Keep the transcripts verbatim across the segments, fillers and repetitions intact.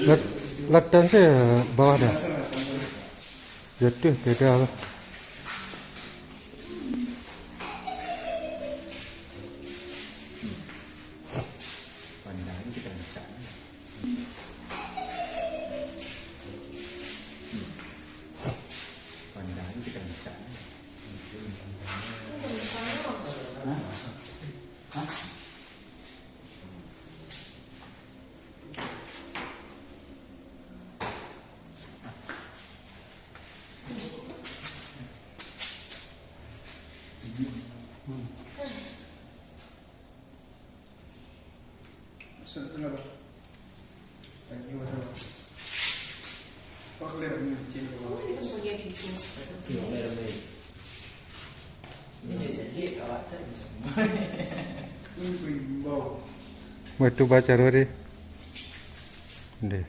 Lat-, latan se bawah dah. Jatuah peda lah. Waktu baca tu tadi. Deh.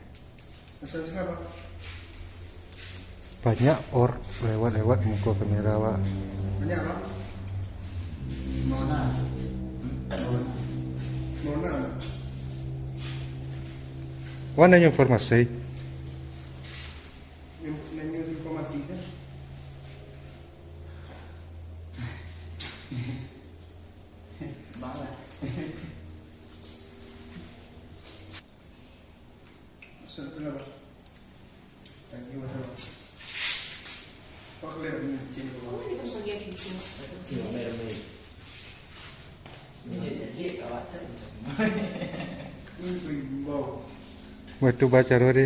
Banyak or lewat-lewat muko kamera, Pak. Banyak, Pak. Mona. Mona. Wan nanyo informasi. Nanyo informasi kan? Bang lah. Maksud tu lah, Bang. Tadi macam apa? Kok kelihatan bucin tu, Bang? Oh, ini kan bagian bucin. Iya, baik, baik. Ini jadi, jadi, awak tak bisa. Ini berimbau. Waktu baca tu tadi.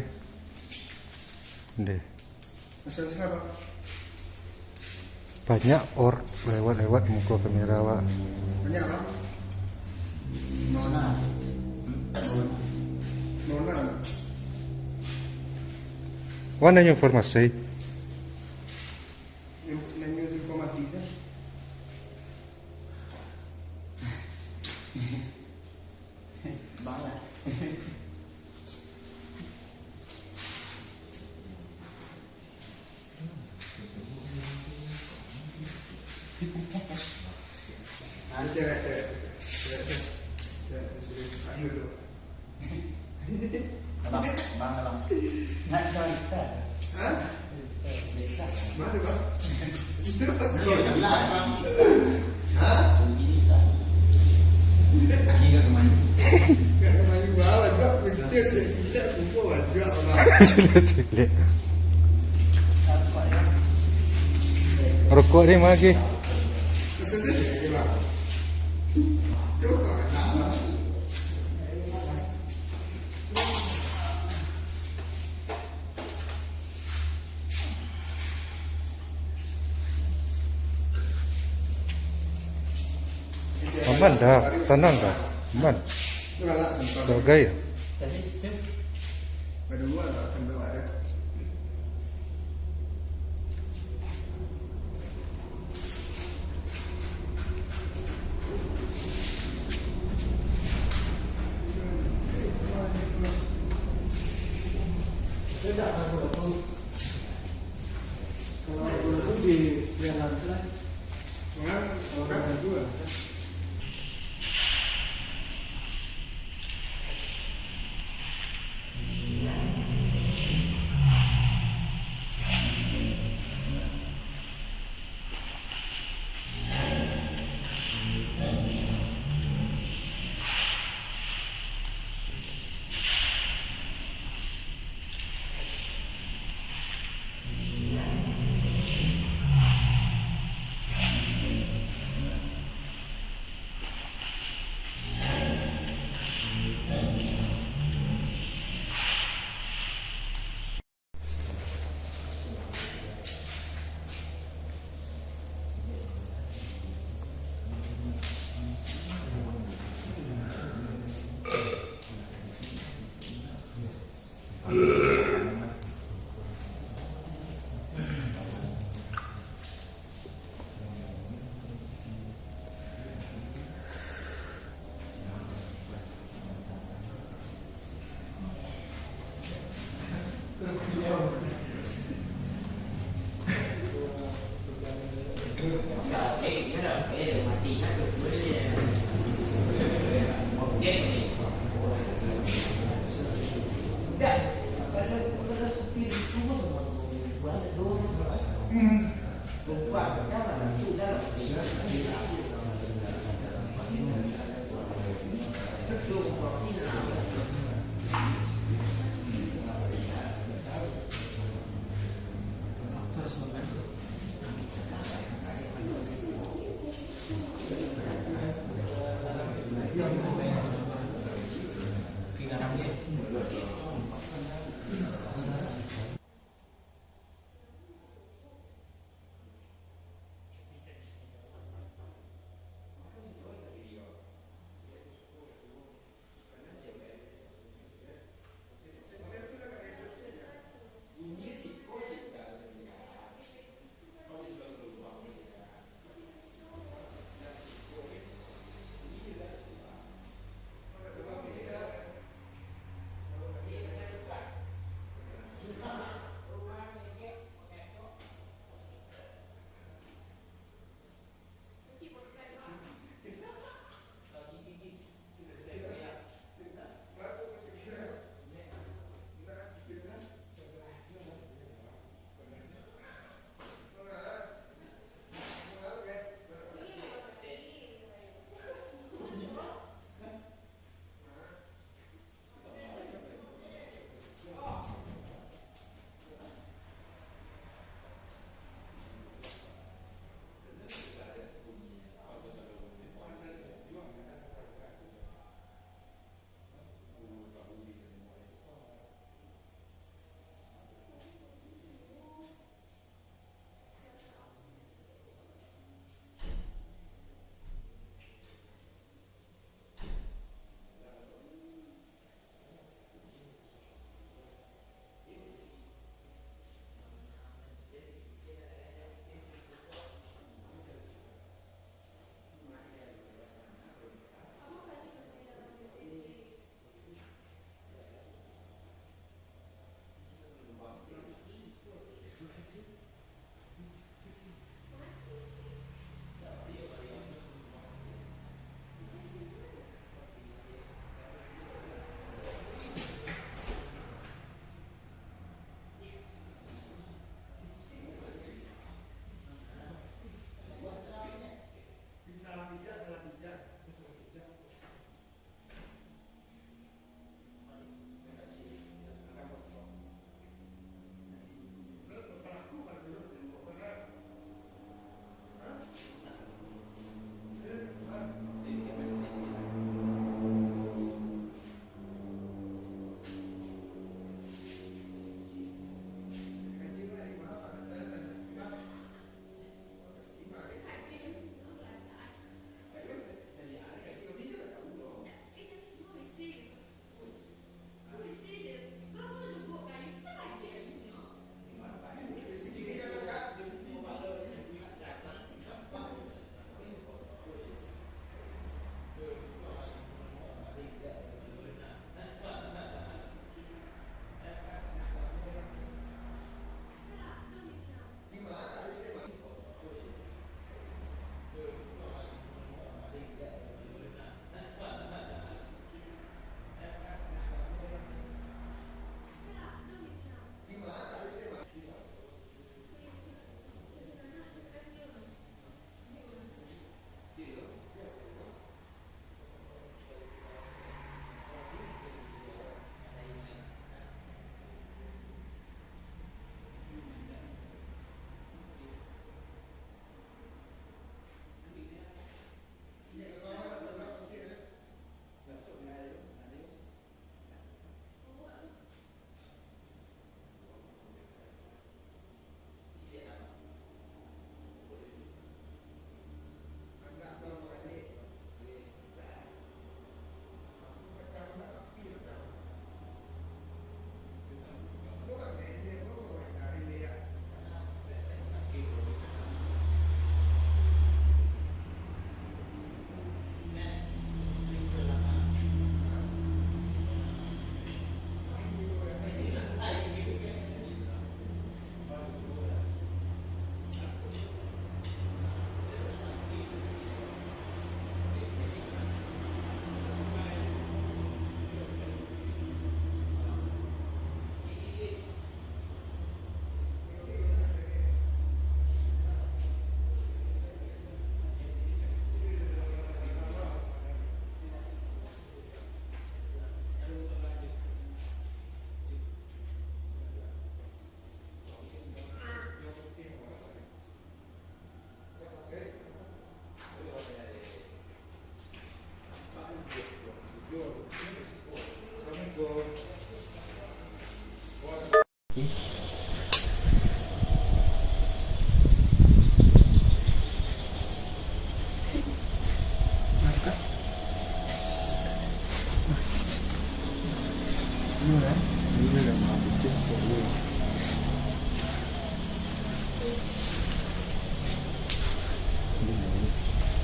Deh. Masalah siapa? Banyak or lewat-lewat muko kamera, Wak. Banyak, Bang. Mona. Mona. Wan nanyo informasi. Yang nanyo informasi kan? Bang lah. Ada cewek, cewek, cewek, cewek, cewek, cewek, ayo dong. Abang, abang, abang. Nak barista? Hah? Barista. Mana, Bang? Itu Bang. Iya, jelas, Bang, barista. Hah? Barista. Ini nggak kemayu. Nggak kemayu, Bang. Juga berhenti, silap-silap, kumpul, Bang. Juga, Bang. Silap-silap. Rokok ni, Bang, lagi. Masa saja, ya, Bang. Coba, Bang. Aman dah, tenang dah. Aman. Sebagai.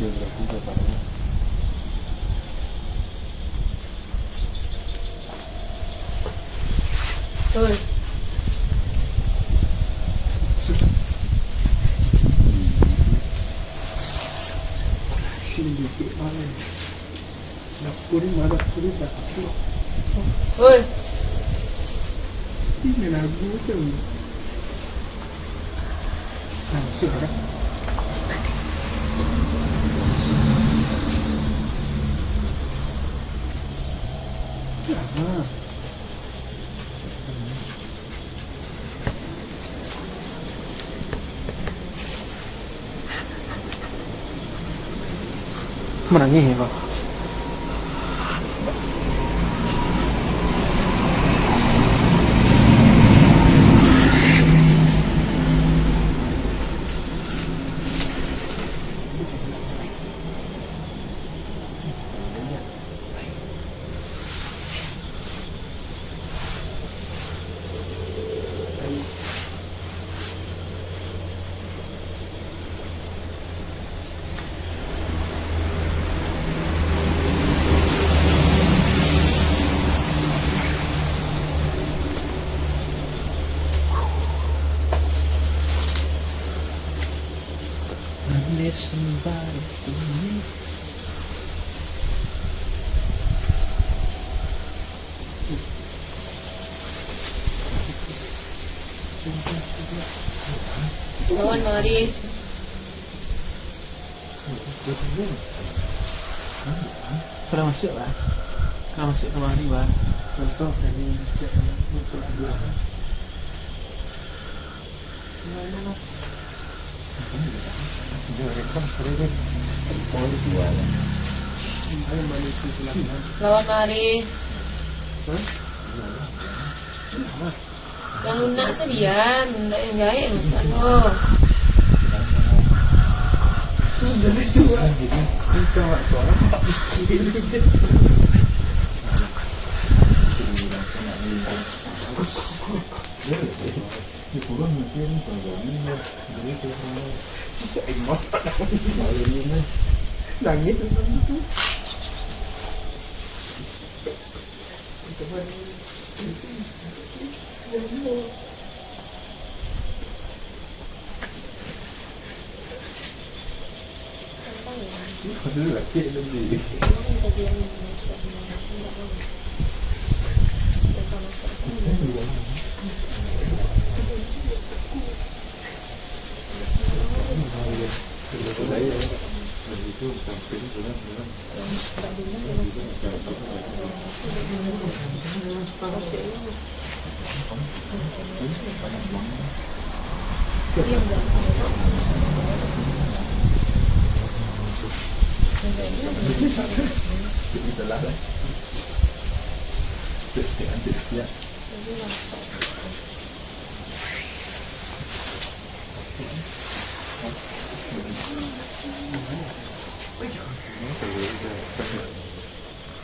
Oi. Oi. Manangih, Bang. Lawan mari. Kada masuak, Bang. Kada masuak kamari, Bang. Kosong sakali, cek, untuk dua. Lawan mari. Yang lunak sabian, ndak yang gaek masuak tu. Langit.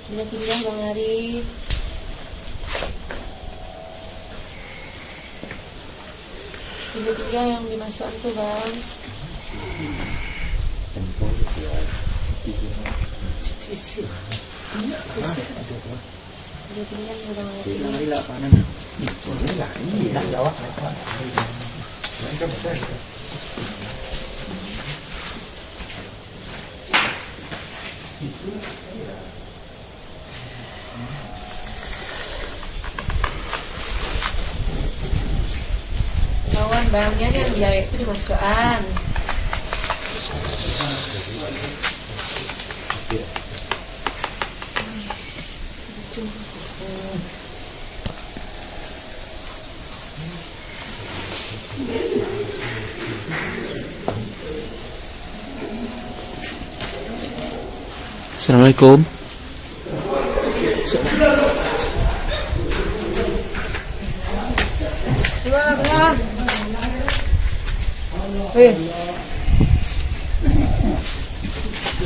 Pindah-pindah, Bang Ari. Pindah-pindah yang dimasukan tu, Bang. Pindah-pindah, Bang Ari. Lawan Bang, yang, yang jahit tu dimasukan. Assalamualaikum. Keluar lah, keluar lah. Eh.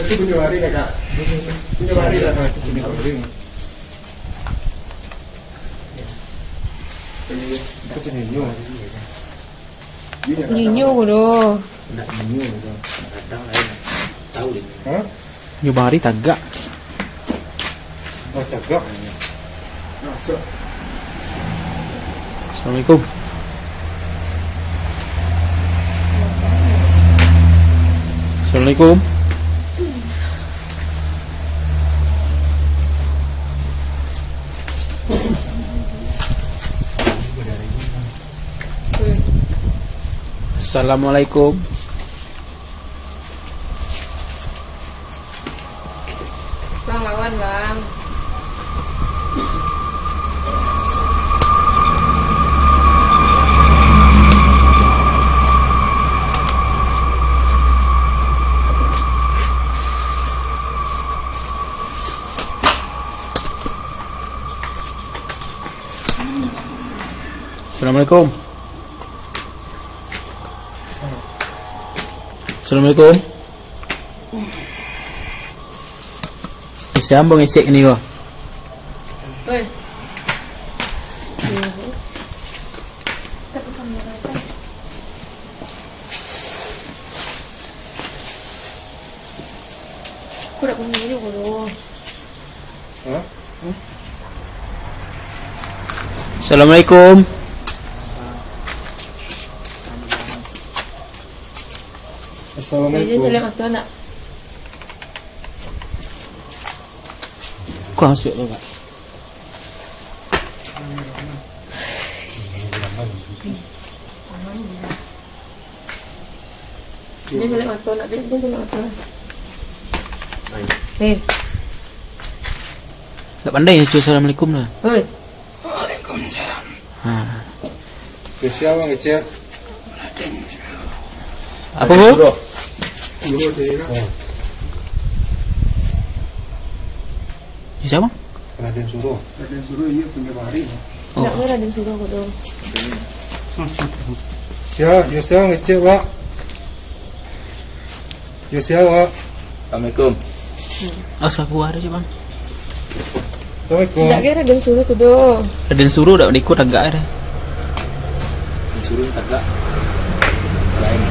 Itu punya hari dah, Kak. Punya hari dah, Kak. Punya hari. Ninyo ko doh. Nak ninyo ko doh. Nak kadang lain. Hah? Nyo bari tagak. Oh, tagak. Masuk. Assalamualaikum. Assalamualaikum. Assalamualaikum. Bang, lawan, Bang. Assalamualaikum. Assalamualaikum. Bisa ambo ngecek ni ko. Oi. Aku nak bunyi juga tu. Hah? Assalamualaikum. Assalamualaikum. Meja jelek betul nak? Kau masuk dulu, Kak. Dia jelek mata nak, dia, dia jelek mata. Eh. Tak pandai ucap assalamualaikum lah. Hei. Waalaikumsalam. Ha. Ke siapa ngecek? Raden. Apa, Bu? Suruh. Suruh je, ya. Oh. Siapa? Raden Suruh. Raden Suruh, iya, punya bahari. Oh. Nak ke Raden Suruh ko doh? Sia, yo sia ngecek, Pak. Yo sia, Pak. Assalamualaikum. Asabu ada je, Bang. Assalamualaikum. Dak kira Raden Suruh tu doh. Raden Suruh dak ikut agak ada. Raden Suruh tagak. Lain.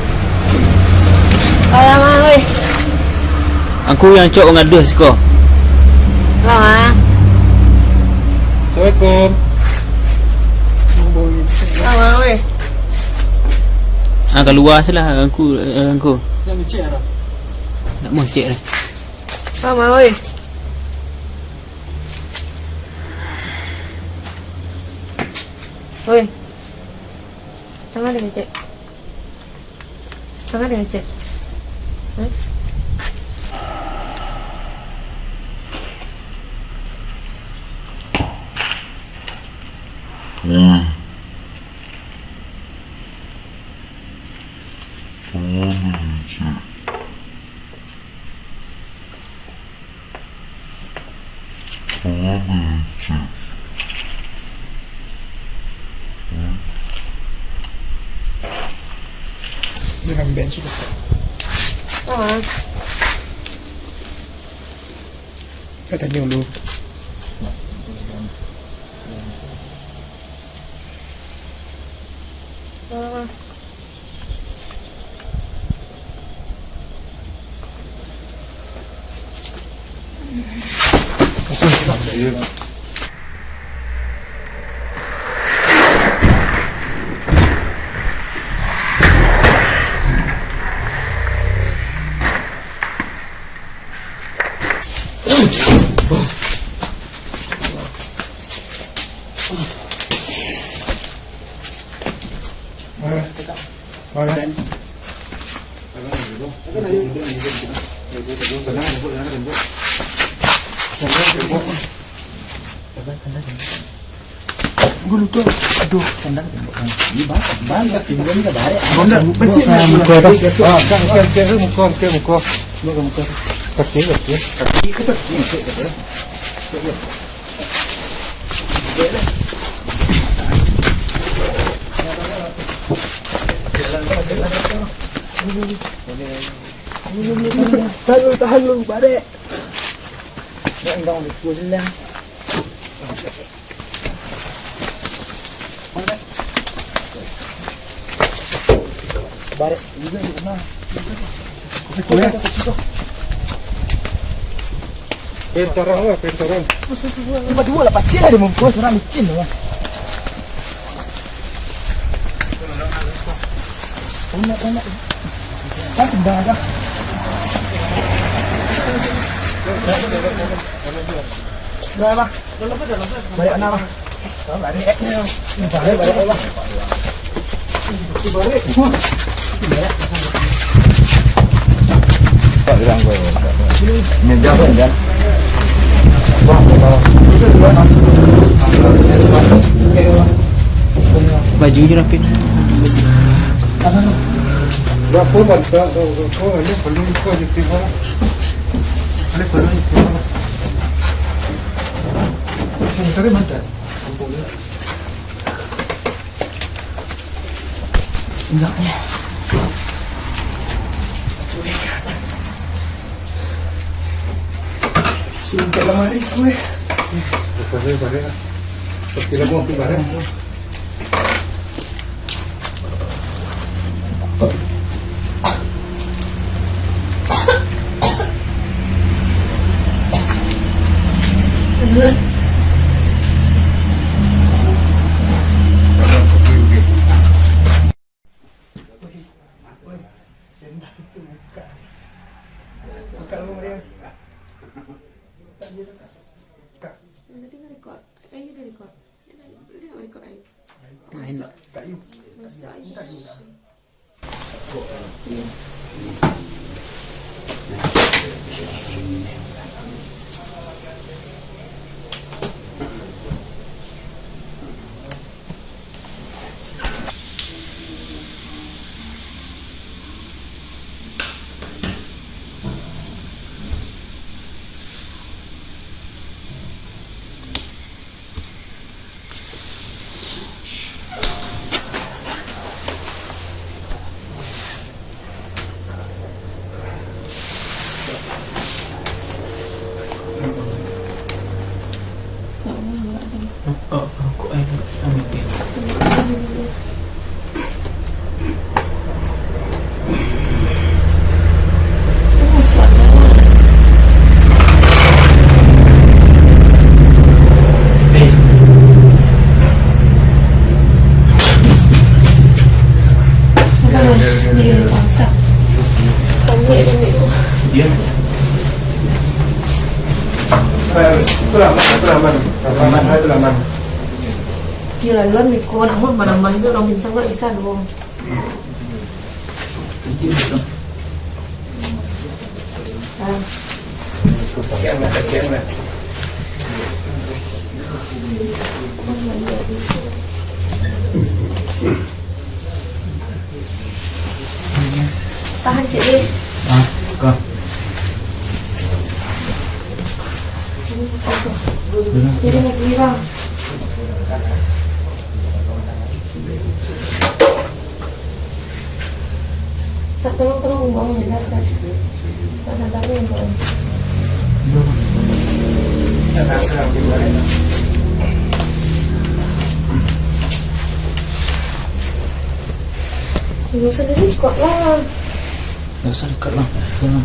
Alamak, weh. Angku yang cok ngaduh siko. Lama. Assalamualaikum. Lama, weh. Ah, kalua se lah, angku, eh, angku. Nak ngecek dah. Nak mau cek dah. Lama, weh. Weh. Jangan dia ngecek. Sangat dia ngecek. Eh? Ini kan bensu. Ah. Katanya lu. Ah. Gulu tu, aduh, sandal tembok kan. Ini bang, bang, dah timbun ke barek. Bang, dah, becik. Ah, kan, kan, kan, muka, kan, muka. Muka, muka. Kaki, kaki. Kaki ke kaki, masuk saja. Tahan lu, tahan lu, barek. Nak endang di pulang. Barek juga di rumah. Kuya. Pintaran lah, pintaran. Cuma dua lah, pacin lah dia mampuas, orang licin lah. Banyak, banyak. Kan sudah ada. Sudah, Bang. Balik mana, Bang? Balik. Balik, balik, Bang. Balik. Pak bilang kau. Ini jam kan, jam? Baju je rapih. Berapa mantap, kau, kau, kau, ada perlu kau je tengok. Ada perlu je tengok. Kau cari mantap. Enggaknya. Singkat lamari semua. Barek, barek lah. Pasti lah buang barek. Buka dulu, Maria. Buka. Tadi nge-record. Ayu dah record. Dia dah, dia nak record Ayu. Masuk. Kak Yu. Masuk Ayu. Kak Yu dah. Oh, rokok aja. Ambil dia. Itu aman, itu aman. Aman, itu aman. Yo, laluan miko, nak buat manaman tu, urang pingsan ko isan ko. Tahan, Cik, eh. Ah, ka. Jadi, mau pergi, Bang. Sa-, tolong, tolong, buang jelas, kan? Pak Santaku yang buang. Tidak usah dari, kuat lah. Nggak usah dekat lah. Jangan.